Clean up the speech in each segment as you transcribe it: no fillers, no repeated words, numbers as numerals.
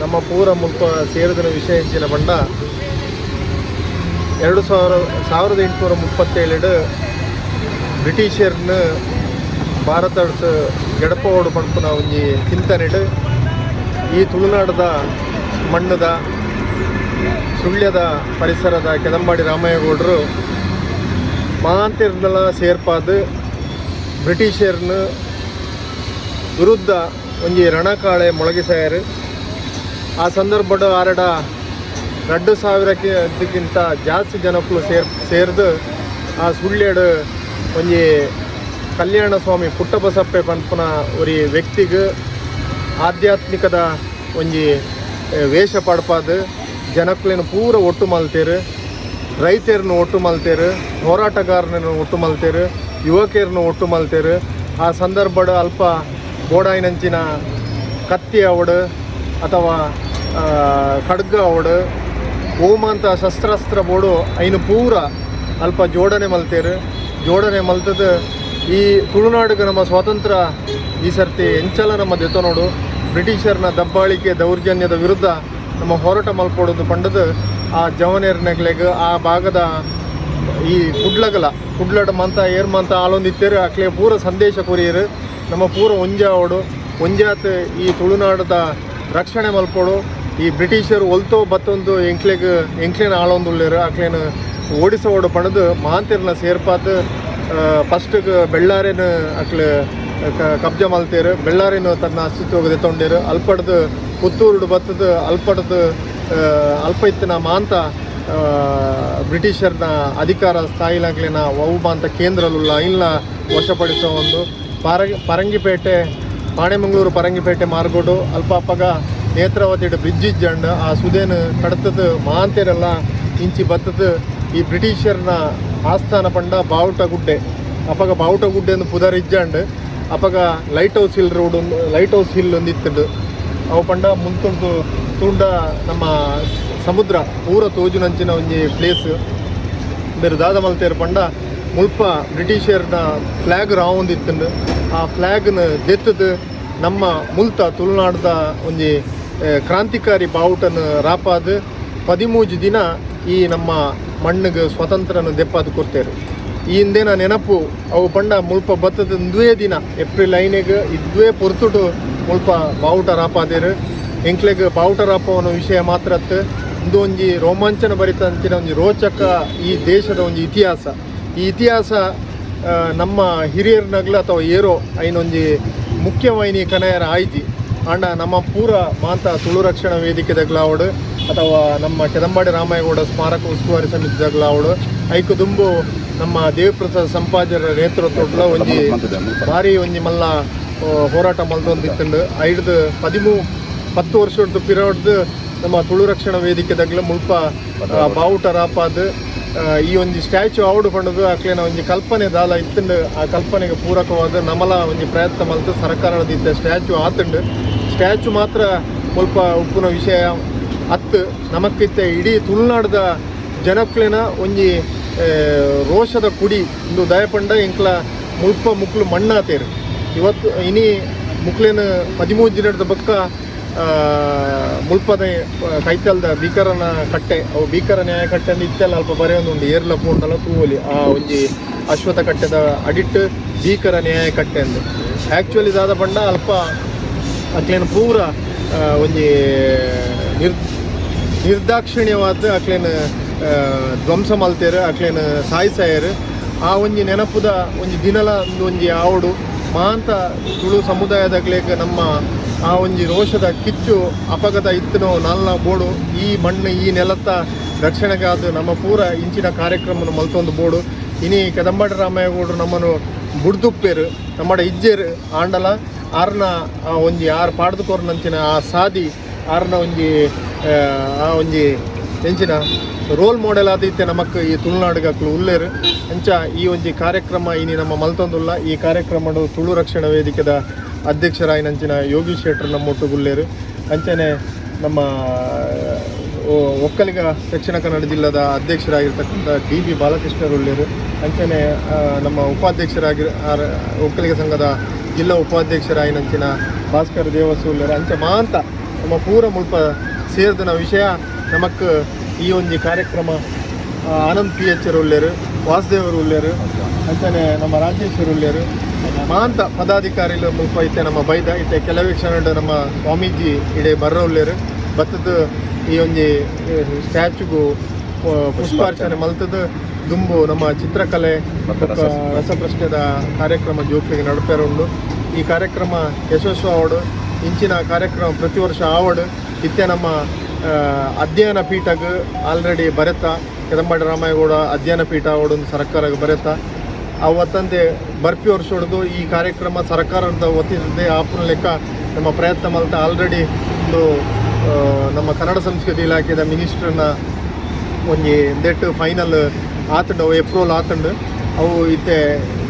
ನಮ್ಮ ಪೂರ ಮುಲ್ಪ ಸೇರಿದಿನ ವಿಷಯ ಎಂಚಿನ ಪಂಡ ಎರಡು ಸಾವಿರ ಸಾವಿರದ ಎಂಟುನೂರ ಮುಪ್ಪತ್ತೇಳು ಬ್ರಿಟಿಷರ್ನ ಭಾರತ ಎಡಪೋಡು ಪನ್ಪುನ ಒಂಜಿ ಚಿಂತನೆಡ್ ಈ ತುಳುನಾಡದ ಮಣ್ಣದ ಸುಳ್ಯದ ಪರಿಸರದ ಕೆದಂಬಾಡಿ ರಾಮಯ್ಯಗೌಡರು ಮಾಂತಿರ್ನೆಲ ಸೇರ್ಪಾದ್ ಬ್ರಿಟಿಷರ್ನ ವಿರುದ್ಧ ಒಂಜಿ ರಣಕಾಳೆ ಮೊಳಗಿಸಾಯರು. ಆ ಸಂದರ್ಭಡ್ ಆರಡ 2000ಕ್ಕಿಂತ ಜಾಸ್ತಿ ಜನಕ್ಕಲು ಸೇರ್ದು ಆ ಸುಳ್ಯಡ್ ಒಂಜಿ ಕಲ್ಯಾಣ ಸ್ವಾಮಿ ಪುಟ್ಟಬಸಪ್ಪೆ ಪನ್ಪುನ ಒರಿ ವ್ಯಕ್ತಿಗ್ ಆಧ್ಯಾತ್ಮಿಕದ ಒಂಜಿ ವೇಷ ಪಾಡ್ಪಾದ್ ಜನಕ್ಲೆನ್ ಪೂರ ಒಟ್ಟು ಮಲ್ತೆರ್, ರೈತೆರ್ನ ಒಟ್ಟು ಮಲ್ತೆರ್, ಹೋರಾಟಗಾರನ ಒಟ್ಟು ಮಲ್ತೆರ್, ಯುವಕೆರ್ನ ಒಟ್ಟು ಮಲ್ತೆರ್. ಆ ಸಂದರ್ಭಡ್ ಅಲ್ಪ ಬೋಡಾಯಿನಂಚಿನ ಕತ್ತಿ ಅವಡು ಅಥವಾ ಖಡ್ಗ ಅವಡು ಓಮಾಂತ ಶಸ್ತ್ರಾಸ್ತ್ರ ಬೋಡು ಐನು ಪೂರ ಅಲ್ಪ ಜೋಡಣೆ ಮಲ್ತೆರ್. ಜೋಡಣೆ ಮಲ್ತದ ಈ ತುಳುನಾಡಿಗೆ ನಮ್ಮ ಸ್ವಾತಂತ್ರ್ಯ ಈ ಸರ್ತಿ ಎಂಚಲ ನಮ್ಮ ದೆತೊನೊಡು, ಬ್ರಿಟಿಷರ್ನ ದಬ್ಬಾಳಿಕೆ ದೌರ್ಜನ್ಯದ ವಿರುದ್ಧ ನಮ್ಮ ಹೋರಾಟ ಮಲ್ಪೊಡೋದು ಪಂಡದು ಆ ಜವನೆರ್ನಗ್ಲೆಗ್ ಆ ಭಾಗದ ಈ ಕುಡ್ಲಗಲ ಕುಡ್ಲಡ್ ಮಂತ ಏರ್ ಮಂತ ಆಲೊಂದಿತ್ತೇರು ಅಕ್ಲೆ ಪೂರ ಸಂದೇಶ ಕೊರಿಯರು. ನಮ್ಮ ಪೂರ ಒಂಜಾವಡು ಒಂಜಾತ್ ಈ ತುಳುನಾಡದ ರಕ್ಷಣೆ ಮಲ್ಪೊಡು, ಈ ಬ್ರಿಟಿಷರು ಒಲ್ತೋ ಬತ್ತೊಂದು ಎಂಕ್ಲೆಗ್ ಎಂಕ್ಲೆನ ಆಳೊಂದುಲ್ಲೆರ್, ಅಕ್ಲೆನ ಓಡಿಸೋಡು ಪಣದು ಮಾಂತಿರ್ನ ಸೇರ್ಪಾತ್ ಫಸ್ಟ್ಗೆ ಬೆಳ್ಳಾರಿನ ಅಕ್ಲೆ ಕಬ್ಜ ಮಲ್ತೇರು, ಬೆಳ್ಳಾರಿನ ತನ್ನ ಅಸ್ತಿತ್ವಕ್ಕೆ ದೆತ್ತೊಂಡೇರು. ಅಲ್ಪಡ್ದು ಪುತ್ತೂರುಡು ಬತ್ತದು ಅಲ್ಪಡ್ದು ಅಲ್ಪ ಇತ್ತಿನ ಮಾಂತ ಬ್ರಿಟಿಷರ್ನ ಅಧಿಕಾರ ಸ್ಥಾಯಿಲಾಗ್ಲಿನ ಅವು ಮಾಂತ ಕೇಂದ್ರಲುಲ್ಲ ಇಲ್ಲ ವಶಪಡಿಸೋ ಒಂದು ಪರಂಗಿಪೇಟೆ, ಪಾಣೆಮಂಗಳೂರು ಪರಂಗಿಪೇಟೆ ಮಾರ್ಗೋಡು ಅಲ್ಪ ಅಪ್ಪಗ ನೇತ್ರಾವತಿ ಬ್ರಿಡ್ಜ್ ಇಜ್ಜಂಡ್ ಆ ಸುದೇನು ಕಡತದ ಮಾಂತೇರೆಲ್ಲ ಇಂಚಿ ಬತ್ತದ ಈ ಬ್ರಿಟಿಷರ್ನ ಆಸ್ಥಾನ ಪಂಡ ಬಾವುಟಗುಡ್ಡೆ. ಅಪಗ ಬಾವುಟಗುಡ್ಡೆ ಒಂದು ಪುದರ್ ಇಜ್ಜಂಡ್. ಅಪಗ ಲೈಟ್ ಹೌಸ್ ಹಿಲ್ ರೋಡ್ ಒಂದು, ಲೈಟ್ ಹೌಸ್ ಹಿಲ್ ಒಂದು ಇತ್ತುಂಡು. ಅವು ಪಂಡ ಮುಂತುಂಟು ತುಂಡ ನಮ್ಮ ಸಮುದ್ರ ಪೂರ ತೋಜುನಂಚಿನ ಒಂಜಿ ಪ್ಲೇಸ್. ಬೇರೆ ದಾದ ಮಲ್ತೇರು ಪಂಡ ಮುಲ್ಪ ಬ್ರಿಟಿಷರ್ನ ಫ್ಲ್ಯಾಗ್ ರಾವೊಂದು ಇತ್ತುಂಡು. ಆ ಫ್ಲ್ಯಾಗ್ನ ದೆತ್ತದು ನಮ್ಮ ಮುಲ್ತ ತುಳುನಾಡ್ದ ಒಂಜಿ ಕ್ರಾಂತಿಕಾರಿ ಬಾವುಟನ ರಾಪಾದ್ 13 ದಿನ ಈ ನಮ್ಮ ಮಣ್ಣಿಗೆ ಸ್ವತಂತ್ರನ ದೆಪ್ಪಾದ್ ಕೊಡ್ತೇರು. ಈ ಹಿಂದಿನ ನೆನಪು ಅವು ಪಂಡ ಮುಲ್ಪ ಬತ್ತದ ಇಂದುವೇ ದಿನ ಏಪ್ರಿಲ್ 5ಗೆ ಇದ್ವೇ ಪೊರ್ತುಡು ಮುಲ್ಪ ಬಾವುಟ ರಾಪಾದೇರು. ಎಂಕ್ಲೆಗ್ ಬಾವುಟ ರಾಪವನ ವಿಷಯ ಮಾತ್ರ ಅತ್ತು, ಇಂದು ಒಂಜಿ ರೋಮಾಂಚನ ಭರಿತ ಅಂಚಿನ ಒಂಜಿ ರೋಚಕ ಈ ದೇಶದ ಒಂಜಿ ಇತಿಹಾಸ. ಈ ಇತಿಹಾಸ ನಮ್ಮ ಹಿರಿಯರ್ನಗ್ಲ ಅಥವಾ ಏರೋ ಐನೊಂಜಿ ಮುಖ್ಯವಾಹಿನಿ ಕನಯರ ಆಯ್ತಿ. ಆಂಡ ನಮ್ಮ ಪೂರ ಮಾತ ತುಳು ರಕ್ಷಣಾ ವೇದಿಕೆದಗ್ಲಾವಡು ಅಥವಾ ನಮ್ಮ ಕೆದಂಬಾಡಿ ರಾಮಯ್ಯಗೌಡ ಸ್ಮಾರಕ ಉಸ್ತುವಾರಿ ಸಮಿತಿದಗ್ಲಾವಡು, ಐಕು ದುಂಬು ನಮ್ಮ ದೇವಪ್ರಸಾದ್ ಸಂಪಾಜರ ನೇತೃತ್ವದ ಒಂಜಿ ಭಾರಿ ಒಂಜಿ ಮಲ್ಲ ಹೋರಾಟ ಮಲ್ತೊಂದಿತ್ತುಂಡು. ಐಡ್ದು 13 10 ವರ್ಷದ ಪಿರಡ್ದು ನಮ್ಮ ತುಳು ರಕ್ಷಣಾ ವೇದಿಕೆದಾಗ್ಲ ಮುಲ್ಪ ಬಾವುಟ ರಾಪಾದ್ ಈ ಒಂಜಿ ಸ್ಟ್ಯಾಚು ಆವಡು ಪಂಡದು ಅಕ್ಲೆನ ಒಂಜಿ ಕಲ್ಪನೆ ದಾಲ ಇತ್ತುಂಡು. ಆ ಕಲ್ಪನೆಗೆ ಪೂರಕವಾದ ನಮಲ ಒಂಜಿ ಪ್ರಯತ್ನ ಮಲ್ತು ಸರ್ಕಾರದ ಇತ್ತ ಸ್ಟ್ಯಾಚು ಆತುಂಡು. ಸ್ಟ್ಯಾಚು ಮಾತ್ರ ಮುಲ್ಪ ಉಪ್ಪುನ ವಿಷಯ ಅತ್ತು, ನಮಕ್ಕಿತ್ತ ಇಡೀ ತುಳುನಾಡದ ಜನಕ್ಲೆನ ಒಂಜಿ ರೋಷದ ಕುಡಿ ಇಂದು. ದಯಪಂಡ ಎಂಕ್ಲ ಮುಲ್ಪ ಮುಕ್ಲು ಮಣ್ಣಾತೇರು. ಇವತ್ತು ಇನಿ ಮುಕ್ಲೇನ 13 ದಿನದ ಬೊಕ್ಕ ಮುಲ್ಪದ ಕೈತಲ್ದ ಭೀಕರನ ಕಟ್ಟೆ, ಅವು ಭೀಕರ ನ್ಯಾಯ ಕಟ್ಟೆ ಅಂದ್ ಇತ್ತೆಲ್ಲ ಅಲ್ಪ ಬರೆಯೊಂದುಂಡು. ಏರ್ಲ ಪೋಂಡಲ ತೂವೊಲಿ, ಆ ಒಂಜಿ ಅಶ್ವತ್ಥ ಕಟ್ಟೆದ ಅಡಿಟ್ ಭೀಕರ ನ್ಯಾಯ ಕಟ್ಟೆ ಅಂದ್. ಆ್ಯಕ್ಚುಲಿ ದಾದ ಪಂಡ ಅಲ್ಪ ಅಕ್ಲೇನ ಪೂರ ಒಂಜಿ ನಿರ್ದಾಕ್ಷಿಣ್ಯವಾದ ಅಕ್ಲೇನ ಧ್ವಂಸ ಮಲ್ತೇರು, ಅಕ್ಲೇನ ಸಾಯಿಸಾಯರು. ಆ ಒಂಜಿ ನೆನಪುದ ಒಂಜಿ ದಿನಲ ಒಂದು ಒಂಜಿ ಆವಡು. ಮಾಂತ ತುಳು ಸಮುದಾಯದಕ್ಲೆಗ್ ನಮ್ಮ ಆ ಒಂಜಿ ರೋಷದ ಕಿಚ್ಚು ಅಪಗತ ಇತ್ತನೋ ನಾಲ್ನ ಬೋಡು. ಈ ಮಣ್ಣು ಈ ನೆಲತ್ತ ರಕ್ಷಣೆಗಾದ ನಮ್ಮ ಪೂರ ಇಂಚಿನ ಕಾರ್ಯಕ್ರಮನ ಮಲ್ತೊಂದು ಬೋಡು. ಇನಿ ಕೆದಂಬಾಡಿ ರಾಮಯ್ಯಗೌಡರು ನಮ್ಮನ್ನು ಬುಡ್ದುಪ್ಪೇರು, ನಮ್ಮಡ ಇಜ್ಜೇರು. ಆಂಡಲ ಆರ್ನ ಆ ಒಂಜಿ ಆರ್ ಪಾಡ್ದು ಕೊರ್ನಂಚಿನ ಆ ಸಾದಿ, ಆರ್ನ ಒಂಜಿ ಆ ಒಂಜಿ ಎಂಚಿನ ರೋಲ್ ಮಾಡೆಲ್ ಆದಿತ್ತೆ ನಮಕ್ ಈ ತುಳುನಾಡಿಗೆ ಅಕ್ಲು ಉಲ್ಲೇರು. ಅಂಚ ಈ ಒಂಜಿ ಕಾರ್ಯಕ್ರಮ ಇನಿ ನಮ್ಮ ಮಲ್ತೊಂದುಲ್ಲ. ಈ ಕಾರ್ಯಕ್ರಮಡು ತುಳು ರಕ್ಷಣಾ ವೇದಿಕೆದ ಅಧ್ಯಕ್ಷರಾಯಿನಂಚಿನ ಯೋಗೀಶ್ ಶೆಟ್ಟರ್ ನಮ್ಮೊಟ್ಟುಗುಲ್ಲೇರು. ಅಂಚನೆ ನಮ್ಮ ಒಕ್ಕಲಿಗ ದಕ್ಷಿಣ ಕನ್ನಡ ಜಿಲ್ಲಾದ ಅಧ್ಯಕ್ಷರಾಗಿರ್ತಕ್ಕಂಥ ಡಿ ಬಿ ಬಾಲಕೃಷ್ಣರುಳ್ಳೇರು. ಅಂಚನೆ ನಮ್ಮ ಉಪಾಧ್ಯಕ್ಷರಾಗಿ ಒಕ್ಕಲಿಗ ಸಂಘದ ಜಿಲ್ಲಾ ಉಪಾಧ್ಯಕ್ಷರಾಯಿನಂಚಿನ ಭಾಸ್ಕರ್ ದೇವಸೂಲ್ಲೇರು. ಅಂಚ ಮಾಂತ ಅಂಚ ನಮ್ಮ ಪೂರ ಮುಲ್ಪ ಸೇರ್ದಿನ ವಿಷಯ ನಮಕ್ ಈ ಒಂಜಿ ಕಾರ್ಯಕ್ರಮ. ಆನಂದ್ ಪಿ ಎಚ್ ಉಲ್ಲೇರು, ವಾಸುದೇವರು ಉಲ್ಲೇರು, ಅಂಚನೆ ನಮ್ಮ ರಾಜೇಶ್ವರ್ ಉಲ್ಲೇರು, ಮಾಂತ ಪದಾಧಿಕಾರಿಲು ಮುಲ್ಪ ಇತ್ತೆ ನಮ್ಮ ಬೈದ. ಇತ್ತೆ ಕೆಲವೇ ಕ್ಷಣ ನಮ್ಮ ಸ್ವಾಮೀಜಿ ಇಡೆ ಬರ್ರ ಉಲ್ಲೇರು. ಬತ್ತದ ಈ ಒಂಜಿ ಸ್ಟ್ಯಾಚುಗು ಪುಷ್ಪಾರ್ಚನೆ ಮಲ್ತದ ದುಂಬು ನಮ್ಮ ಚಿತ್ರಕಲೆ ಬೊಕ್ಕ ಬೊಕ್ಕ ರಸಪ್ರಶ್ನೆದ ಕಾರ್ಯಕ್ರಮ ಜೋಕ್ಲೆಗ್ ನಡಪೆರೆ ಉಂಡು. ಈ ಕಾರ್ಯಕ್ರಮ ಯಶಸ್ವಿ ಆವಡು, ಇಂಚಿನ ಕಾರ್ಯಕ್ರಮ ಪ್ರತಿ ವರ್ಷ ಆವಡು. ಇತ್ತೆ ನಮ್ಮ ಅಧ್ಯಯನ ಪೀಠಗ್ ಆಲ್ರೆಡಿ ಬರೆತ, ಕೆದಂಬಾಡಿ ರಾಮೇಗೌಡ ಅಧ್ಯಯನ ಪೀಠ ಆವಡು ಸರ್ಕಾರಕ್ಕೆ ಬರೆತ. ಅವತ್ತಂತೆ ಬರ್ಪಿ ವರ್ಷ ಹೊಡೆದು ಈ ಕಾರ್ಯಕ್ರಮ ಸರ್ಕಾರದ ವತಿಯಿಂದ ಆಪುನ ಲೆಕ್ಕ ನಮ್ಮ ಪ್ರಯತ್ನ ಮಲ್ತ. ಆಲ್ರೆಡಿ ಒಂದು ನಮ್ಮ ಕನ್ನಡ ಸಂಸ್ಕೃತಿ ಇಲಾಖೆದ ಮಿನಿಸ್ಟ್ರನ್ನ ಒಂಜಿ that final ಆತುಂಡು, ಅವು ಎಪ್ರೂವಲ್ ಆತುಂಡು. ಅವು ಇತ್ತೆ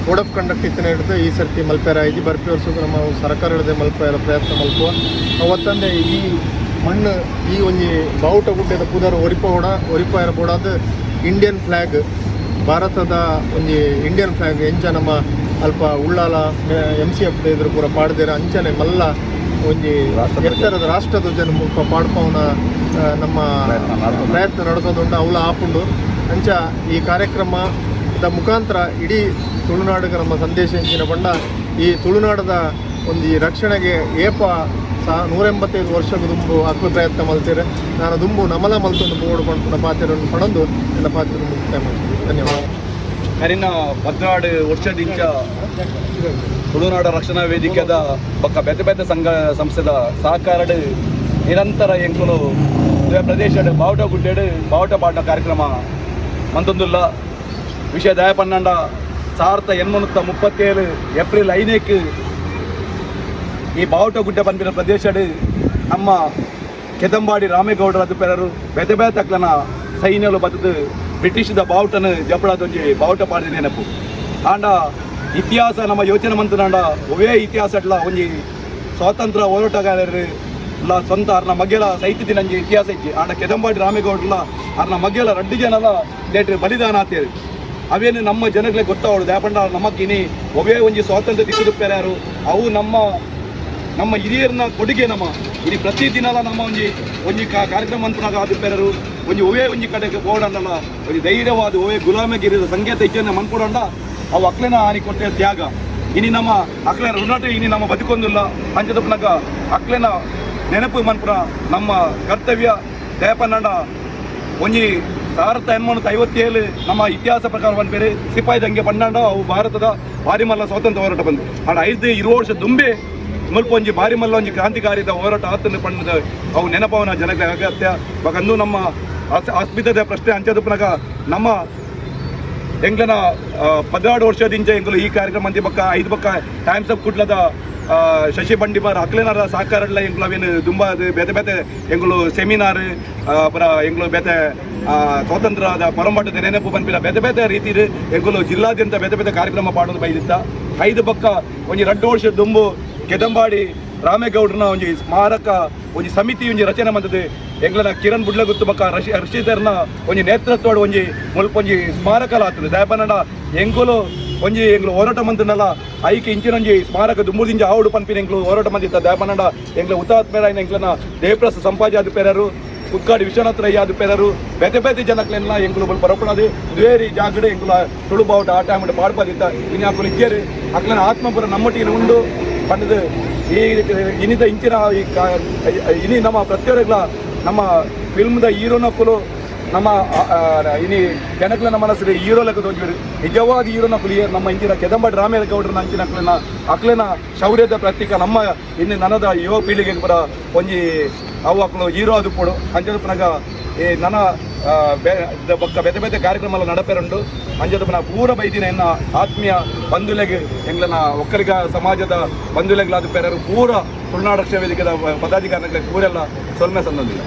ಕೋಡ್ ಆಫ್ ಕಂಡಕ್ಟ್ ಇತ್ತನೆ ಹಿಡಿದು ಈ ಸರ್ತಿ ಮಲ್ಪೆರ ಆಯ್ತು. ಬರ್ಪಿ ವರ್ಷದ ನಮ್ಮ ಸರ್ಕಾರದ ಮಲ್ಪೆರ ಪ್ರಯತ್ನ ಮಲ್ಪುವ. ಅವತ್ತಂದೆ ಈ ಮಣ್ಣು, ಈ ಒಂಜಿ ಬಾವುಟ ಗುಡ್ಡೆದ ಪುದರ್ ಒರಿಪೋಡ ಒರಿಪಾಯರ ಬೋಡಾದ ಇಂಡಿಯನ್ ಫ್ಲ್ಯಾಗ್, ಭಾರತದ ಒಂಜಿ ಇಂಡಿಯನ್ ಫ್ಲ್ಯಾಗ್ ಎಂಚ ನಮ್ಮ ಅಲ್ಪ ಉಳ್ಳಾಲ ಎಂ.ಸಿ.ಎಫ್ ಎದುರು ಪೂರ ಪಾಡ್ದೇರ, ಅಂಚನೆ ಮಲ್ಲ ಒಂಜಿ ರಾಷ್ಟ್ರಧ್ವಜ. ಎತ್ತರದ ರಾಷ್ಟ್ರಧ್ವಜನ ಮುಲ್ಪ ಪಾಡ್ಪವನ ನಮ್ಮ ಪ್ರಯತ್ನ ನಡ್ತೊಂದು. ಪ್ರಯತ್ನ ನಡ್ತೊಂದುಂಡು. ಅವಲ ಆಪುಂಡು. ಅಂಚ ಈ ಕಾರ್ಯಕ್ರಮದ ಮುಖಾಂತರ ಇಡೀ ತುಳುನಾಡಿಗೆ ನಮ್ಮ ಸಂದೇಶ ಎಂಚಿನ ಪಂಡ, ಈ ತುಳುನಾಡದ ಒಂದು ಈ ರಕ್ಷಣೆಗೆ ಏಪ ಸಹ 185 ವರ್ಷಕ್ಕೆ ದುಂಬು ಅಕ್ಲು ಪ್ರಯತ್ನ ಮಲ್ತೇರೆ, ನಾನು ದುಂಬು ನಮಲ ಮಲ್ತೊಂದು ಬೋರ್ಡ್ ಪನ್ಪುನ ಪಾತೆರನ್ನು ಪಡೊಂದು ನನ್ನ ಪಾತ್ರ ಮುಕ್ತಾಯ ಮಾಡ್ತೀನಿ. ಧನ್ಯವಾದ. ಕರಿನ 14 ವರ್ಷದಿಂಚ ತುಳುನಾಡ ರಕ್ಷಣಾ ವೇದಿಕೆದ ಬೊಕ್ಕ ಬೇತೆ ಬೇತೆ ಸಂಘ ಸಂಸ್ಥೆದ ಸಹಕಾರಡ್ ನಿರಂತರ ಎಂಕುಲು ಪ್ರದೇಶಡ್ ಬಾವುಟ ಗುಡ್ಡೆಡ್ ಬಾವುಟ ಪಾಠ ಕಾರ್ಯಕ್ರಮ ಮಂತೊಂದುಲ್ಲ. ವಿಷಯ ದಯಪನ್ನಂಡ, 1837 ಏಪ್ರಿಲ್ 5ಕ್ಕೆ ಈ ಬಾವುಟ ಗುಡ್ಡೆ ಪನ್ಪಿನ ಪ್ರದೇಶಡ್ ನಮ್ಮ ಕೆದಂಬಾಡಿ ರಾಮೇಗೌಡರ ಪೆರರು ಬೇತೆ ಬೇತೆ ಅಕ್ಲನ ಸೈನ್ಯಲು ಬತ್ತದು ಬ್ರಿಟಿಷ್ದ ಬಾವುಟನ ಜಪಡದೊಂಜಿ ಬಾವುಟ ಪಾಡಿದ ನೆನಪು. ಆಂಡ ಇತಿಹಾಸ ನಮ್ಮ ಯೋಚನೆ ಮಂತನಾಂಡ, ಒವೇ ಇತಿಹಾಸ ಅಟ್ಲ ಒಂಜಿ ಸ್ವಾತಂತ್ರ್ಯ ಹೋರಾಟಗಾರರು ಲ ಸ್ವಂತ ಅರ್ನ ಮಗ್ಗೆಲ ಸೈತಿದಿನಂಜಿ ಇತಿಹಾಸ ಇಜ್ಜಿ. ಆಂಡ ಕೆದಂಬಾಡಿ ರಾಮೇಗೌಡರ್ಲ ಅರ್ನ ಮಗ್ಗೆಲ ರಡ್ಡು ಜನಲ ಲೇಟ್ ಬಲಿದಾನ ಆತೇರು. ಅವೇನು ನಮ್ಮ ಜನಗಳಿಗೆ ಗೊತ್ತಾವಡು. ದಾಪಂಡ ನಮಕ್ ಇನಿ ಒವೇ ಒಂಜಿ ಸ್ವಾತಂತ್ರ್ಯ ದಿಕ್ಕುದು ಪೆರಾರು, ಅವು ನಮ್ಮ ನಮ್ಮ ಹಿರಿಯರನ್ನ ಕೊಡುಗೆ. ನಮ್ಮ ಇನಿ ಪ್ರತಿ ದಿನಲ ನಮ್ಮ ಒಂಜಿ ಒಂಜಿ ಕಾರ್ಯಕ್ರಮ ಅನ್ಪುನಾಗ ಅದು ಪೆರರು ಒಂಜಿ ಒವೇ ಒಂಜಿ ಕಡೆಗೆ ಬೋಡಂಡಲ ಒಂಜಿ ಧೈರ್ಯವಾದ ಒವೇ ಗುಲಾಮಗಿರಿದ ಸಂಕೇತ ಇಜ್ಜನ ಮನ್ಪುಡಂಡ, ಅವು ಅಕ್ಲೆನ ಆನಿ ಕೊಟ್ಟೆ ತ್ಯಾಗ. ಇನಿ ನಮ್ಮ ಅಕ್ಲೆನ ಋಣಟ ಇನಿ ನಮ್ಮ ಬದುಕೊಂದಿಲ್ಲ. ಅಂಚದಪ್ಪನಾಗ ಅಕ್ಲೆನ ನೆನಪು ಮನ್ಪುರ ನಮ್ಮ ಕರ್ತವ್ಯ. ದಯಪನ್ನಂಡ, ಒಂಜಿ 1857 ನಮ್ಮ ಇತಿಹಾಸ ಪ್ರಕಾರ ಬಂದ ಸಿಪಾಯಿ ದಂಗೆ ಪಂಡಾಂಡ, ಅವು ಭಾರತದ ಭಾರಿ ಮಲ್ಲ ಸ್ವಾತಂತ್ರ್ಯ ಹೋರಾಟ ಬಂದು. ಆಂಡ 5 20 ವರ್ಷ ದುಂಬೆ ಮುಲ್ಪ ಒಂಜಿ ಭಾರಿ ಮಲ್ಲ ಒಂಜಿ ಕ್ರಾಂತಿಕಾರಿದ ಹೋರಾಟ ಆತನ ಪಂಡದ ಅವು ನೆನಪವನ ಜನಕ್ಕೆ ಅಗತ್ಯ. ಬೊಕ ನಮ್ಮ ಅಸ್ಮಿತದ ಪ್ರಶ್ನೆ. ಅಂಚದಪ್ಪನಾಗ ನಮ್ಮ ಎಂಗ್ಲನ 16 ವರ್ಷದಿಂಚ ಎಂಗುಲು ಈ ಕಾರ್ಯಕ್ರಮ ಅಂತಿ ಬೊಕ್ಕ ಐದು ಬೊಕ್ಕ ಟೈಮ್ಸ್ ಆಫ್ ಕುಡ್ಲದ ಶಶಿ ಬಂಡಿಬಾರ್ ಅಕ್ಲೆನರ ಸಹಕಾರಡ್ಲ ಎಂಗುಲು ಅವೇನು ದುಂಬ ಅದು ಬೇತೆ ಬೇತೆ ಎಂಗುಲು ಸೆಮಿನಾರ್ ಪುರ ಎಂಗುಲು ಬೇತೆ ಸ್ವಾತಂತ್ರ್ಯದ ಪೊರಂಬಾಟದ ನೆನಪು ಪನ್ಪಿನ ಬೇತೆ ಬೇತೆ ರೀತಿ ಎಂಗುಲು ಜಿಲ್ಲಾದ್ಯಂತ ಬೇತೆ ಬೇತೆ ಕಾರ್ಯಕ್ರಮ ಪಾಡೋದು ಬೈದಿತ್ತ. ಐದು ಬೊಕ್ಕ ಒಂಜಿ 2 ವರ್ಷ ದುಂಬು ಕೆದಂಬಾಡಿ ರಾಮೇಗೌಡರನ ಒಂಜಿ ಸ್ಮಾರಕ ಒಂಜಿ ಸಮಿತಿ ಒಂಜಿ ರಚನೆ ಮಂತದೆ. ಎಂಗ್ಲನ ಕಿರಣ್ ಬುಡ್ಲಗುತ್ತು ಬೊಕ್ಕ ರಶೀದರ್ನ ಒಂಜಿ ನೇತೃತ್ವಡ್ ಒಂಜಿ ಮುಲ್ಪ ಒಂಜಿ ಸ್ಮಾರಕ ಆತದೆ. ದಯಪನ್ನಡ, ಎಂಗುಲು ಒಂಜಿ ಎಂಗ್ಲು ಹೋರಾಟ ಮಂತನಲ್ಲ, ಐಕ್ ಇಂಚಿನ ಒಂಜಿ ಸ್ಮಾರಕ ದುಂಬುದಿಂಜ ಆವಡು ಪನ್ಪಿನ ಎಂಗ್ಲು ಹೋರಾಟ ಮಂದಿತ್ತ. ದಯಪನ್ನಡ, ಎಂಗ್ಲ ಹುತಾತ್ಮರಾಯಿನ ಎಂಗ್ಲನ ದೇವಪ್ರಸ ಸಂಪಾಜಿ ಆದ ಪೆರರು, ಕುಕ್ಕಾಡಿ ವಿಶ್ವನಾಥ ರೈ ಆದ ಪೆರರು, ಬೇತೆ ಬೇತೆ ಜನಕ್ಲೆಲ್ಲ ಎಂಗುಲು ಮುಲ್ಪ ಬರಪಡದು ದುವೇರಿ ಜಾಗಡೆ ಎಂಗುಲ ತುಳು ಬಾವುಟ ಆ ಟೈಮ್ ಪಾಡ್ಪದಿತ್ತ. ಇನ್ನು ಅಕುಲು ಇಜ್ಜೇರು. ಅಕ್ಲನ ಆತ್ಮಪುರ ನಮ್ಮಟ್ಟಿಗೆ ಉಂಡು ಪಂಡದು ಈ ಇನಿದ ಇಂಚಿನ ಈ ಇನಿ ನಮ್ಮ ಪ್ರತಿಯೊರಗ್ಲ ನಮ್ಮ ಫಿಲ್ಮ್ದ ಹೀರೋನಕ್ಕುಲು ನಮ್ಮ ಇನಿ ಜನಕ್ಲೆನ ಮನಸ್ಸು ಹೀರೋ ಲೆಕ್ಕ ತೋಜಿರು. ನಿಜವಾದ ಹೀರೋನ ಕುಲಿಯರ್ ನಮ್ಮ ಇಂಚಿನ ಕೆದಂಬಾಡಿ ರಾಮೇಗೌಡರನ ಅಂಚಿನ ಅಕ್ಲೆನ ಅಕ್ಲೆನ ಶೌರ್ಯದ ಪ್ರತೀಕ. ನಮ್ಮ ಇನ್ನು ನನದ ಯುವ ಪೀಳಿಗೆಗೆ ಪುರ ಒಂಜಿ ಅವು ಅಕ್ಲು ಹೀರೋ ಅದು ಪೋಡು. ಅಂಚದ ಈ ನನ್ನ ಬೊಕ್ಕ ಬೇತೆ ಬೇತೆ ಕಾರ್ಯಕ್ರಮ ಎಲ್ಲ ನಡಪೆರುಂಡು. ಅಂಚದ ಪೂರ ಬೈದಿನ ಎನ್ನ ಆತ್ಮೀಯ ಬಂಧುಲೆಗ್, ಎಂಗ್ಲನ ಒಕ್ಕಲಿಗ ಸಮಾಜದ ಬಂಧುಲೆಗ್ಲಾದ ಪೆರರು, ಪೂರ ತುಳುನಾಡು ರಕ್ಷಣಾ ವೇದಿಕೆದ ಪದಾಧಿಕಾರಿಗಳಿಗೆ ಪೂರೆಲ್ಲ ಸೊಲ್ಮೆ ಸಂದೊಂದಿಲ್ಲ.